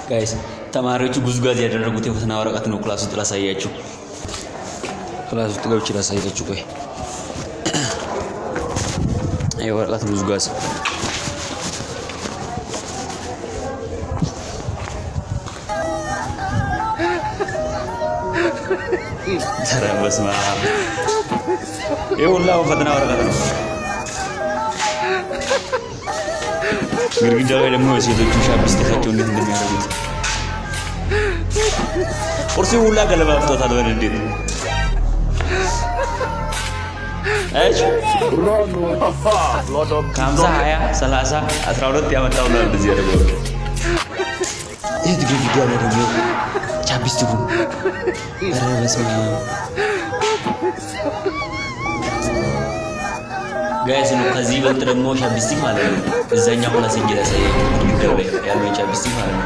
Guys፣ ተማሪዎቹ ጉዝጓዝ ያደረጉት የፈተና ወረቀት ነው። Class ውስጥ ላሳያችሁ። Class ውስጥ ገብቼ ላሳያችሁ። ቆይ፣ የወረቀት ጉዝጓዝ። ኧረ በስመ አብ! ይህ ሁላ ፈተና ወረቀት ነው። ግድግዳው ላይ ደግሞ የሴቶቹ chapstick ኣቸው እንዴት እንደሚያደርጉት፣ ቁርሲ ሁላ ገለባብጦታል በንዴት። አያችሁ፣ ከ50፣ 20፣ 30፣ 12 ያመጣው ነው እንደዚህ ያደርገዋል። ይህ ግድግዳ ላይ ደግሞ chapstick ኡ፣ ኧረ በስመ አብ! Guys ነው። ከዚህ ይበልጥ ደግሞ chapstick ማለት ነው። እዛኛው class ሄጄ ላሳያችሁ፣ ግድግዳው ላይ ያለው chapstick ማለት ነው።